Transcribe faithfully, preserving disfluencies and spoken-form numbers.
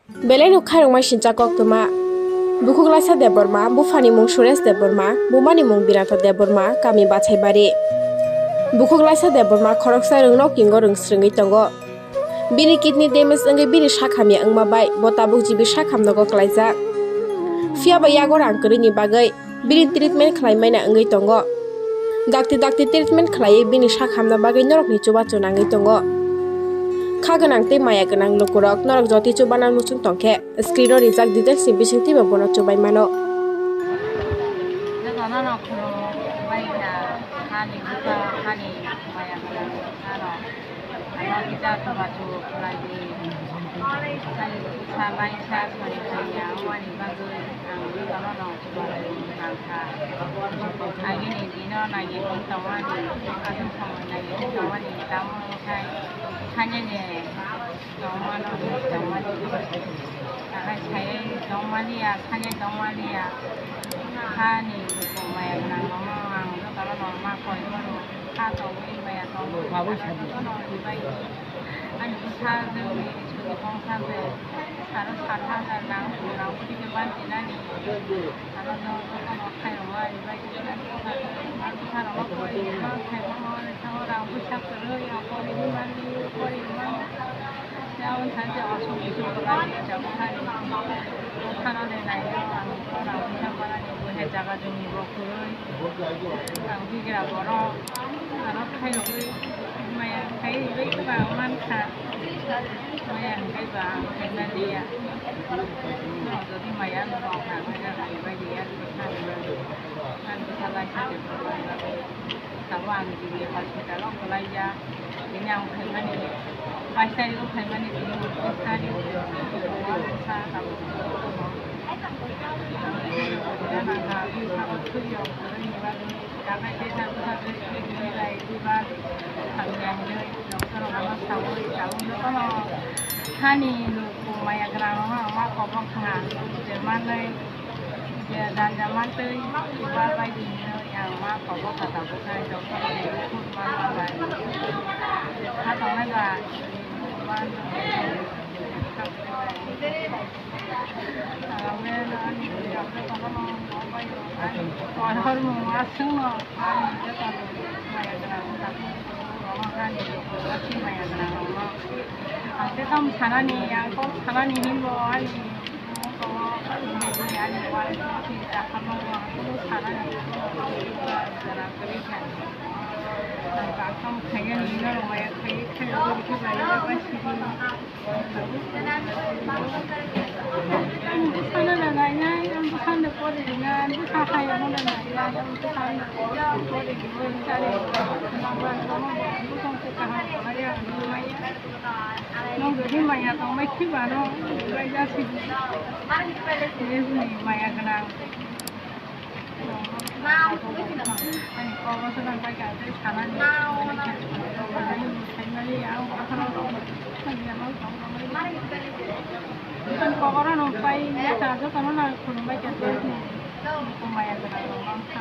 Belai no khairokma sincha koktwma. Bukhuk Laisa Debbarma, buphani mung Suresh Debbarma, bumani mung Birata Debbarma, kami Bachaibari. Bukhuk Laisa Debbarma khoroksa rwngno kingo rwng swrwngwi tongo. Bini kidney damage wngwi bini sak hamya wngma bai bo tabuk G B sak hamnogo klaijak. Phiya ba yago rang kwrwini bagwi bini treatment khlai manya wngwi tongo. Dakti dakti treatment khlaiwi bini sak hamna bagwi norokni chubachu nangwi tongo. Kha gwnang tei maya gwnang lukurok norok jotoi chubana muchung tongkhe, screen o rijak details ni bisingtwi bo bono chubai mano. Jotono no khulumbai kha, hani bwsa, hani maya gwnang bwsa rok. Ano kisa chubachu khlaiwi, hani bwsa laisa sari khlaiya, wngmani bagwi ang jotono no chubachu nangkha. Agini dino naiwi tongmani, aswk samung naiwi tongmani, tamo khai sanini tongmano, tongmani. Akai sai tongmani ya, sani tongmani ya. Hani maya gwnang rokno ang jotono no ma koi mano. Kha tongwi maya tongwi jotono ribai. Ani bwsa jwngni suri kongsa se saro sat hajar nang, nang bwtwi khe banti nani. Ano jotono khairokma ribai. Ani bwsa rokno pori ma khairokma rang bwsa kwrwi ang pori mani pori mani. Yaon thangkhe aswk bwswk kwbangni jagao thani. Bokhanoni naio ang borok rang bwsa manani bo he jaga joni bo kwrwi. Ang bigra borok ano khairogwi maya khai rwgwi kwbang mankha. Maya hwnkhe ba ang khaina liya. Jodi maya wngkha ang khaina liya. Ang bwsa lai kha. Tabuk ang G B hospital o kwlaiya. Tini ang phaimani, bais tarikh o phaimani, tini ekis tarikh o sa tabuk. Ang bwsa rok thwi rok kwrwini bagwi dagai tesa bwsa twi twi bai duibar hamya hinwi doctor rok ano saui tabuk jotono hani luku maya gwnang rokno ma kobok kha je manwi. Je janja mantwi ba bai di hinwi ang ma kobo kha tabuk khai doctor ni bukhuk ma ma bai. Kha tongnai ba. Ang le ani doctor kono no ma bai. Orhor mung aswk no ani je kono maya gwnang tabuk. Rogo ani doctor si maya gwnang rokno. Ang khe tamo sanani, ang kok sanani hinbo ani. Nong dodi maya tongbai khibano, bai jasi. Maya gwnang. Ani kobo swnam bai kha tei sanani. Ani saimani ang bokhorok rok. Ani kokoro no pai ya kha jotono na khulumbai kha tei. Maya gwnang rok mang kha.